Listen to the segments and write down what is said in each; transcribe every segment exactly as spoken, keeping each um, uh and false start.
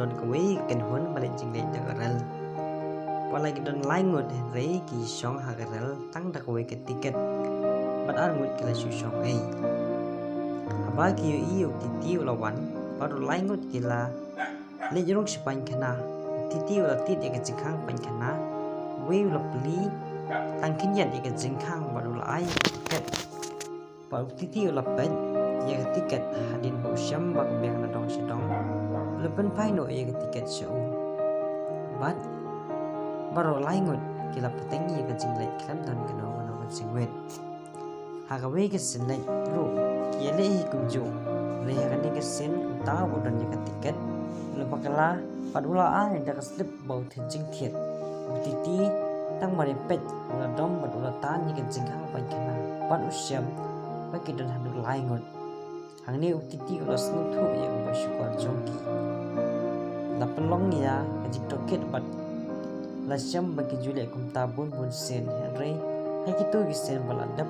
don kawei ka kynhun ba leit jingleit da ka rel. Wat la ki don lai ngut hynrei ki shong ha ka rel tang da kawei ka tiket. Bad ar ngut ki la shu shong ei. Haba ki ïohi ïa u titi u la wan, bad u lai ngut ki la leit rung sha paikhana. U titi u la tied ïa ka jingkhang paikhana. Uwei u la plie tang khyndiat ïa ka jingkhang bad u la ai ïa ka tiket. Bad u titi u la peit ïa ka tiket hadien ba u shem ba ka biang na dong sha dong. U la pynphai noh ïa ka tiket sha u. Bad baroh lai ngut ki la pateng ïa ka jingleit khlem don kano kano ka jingwit. Ha kawei ka sien leit ruh ki ïaleh hi kumjuh. Hynrei ha kane ka sien uta uba don ïa ka tiket u la bakla bad u la ai da ka slip ba u thied jingthied. U titi tang mar ïa peit u la dom bad u la tan ïa ka jingkhang paikhana bad u shem ba ki don haduh lai ngut. Hangne u titi u la sngewthuh ïa u ba shukor jong ki. La pynlong ïa ka jingtohkit bad la shem ba ki ju leh kumta bun bun sien, hynrei ha kito ki sien ba la dep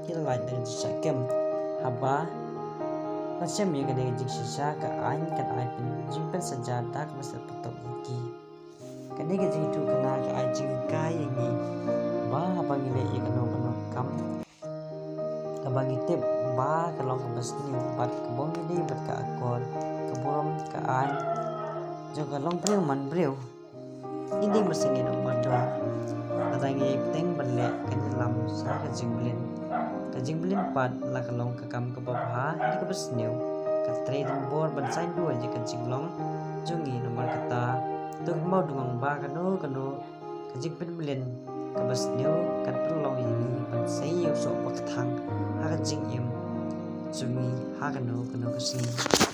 ki la lait da ka jingshah kem. Haba la shem ïa kane ka jingshisha ka aiñ kan ai pyn jingpynsaja da kaba sngewthuh ïa ki. Kane ka jingïathuhkhana ka ai jinghikai ïa ngi ba haba ngi leh ïa kano kano ka kam kaba ngi tip ba ka long kaba sniew bad ka bym ïadei bad ka akor, ka burom, ka aiñ jong ka longbriew manbriew. Ngi dei ban sngewthuh ba lada ngi ïai bteng ban leh kan ïalam sa ka jingbylin. Ka jingbylin pat la ka long ka kam kaba bha ne kaba sniew, ka trei donbor ban saiñdur ïa ka jinglong jong ngi. Namar kata to kynmaw dungong ba kano kano ka jingpynmlien kaba sniew kan pynlong ïa ngi ban sei ïa u soh ba kthang ha ka jingim jong ngi ha kano kano ka sngi.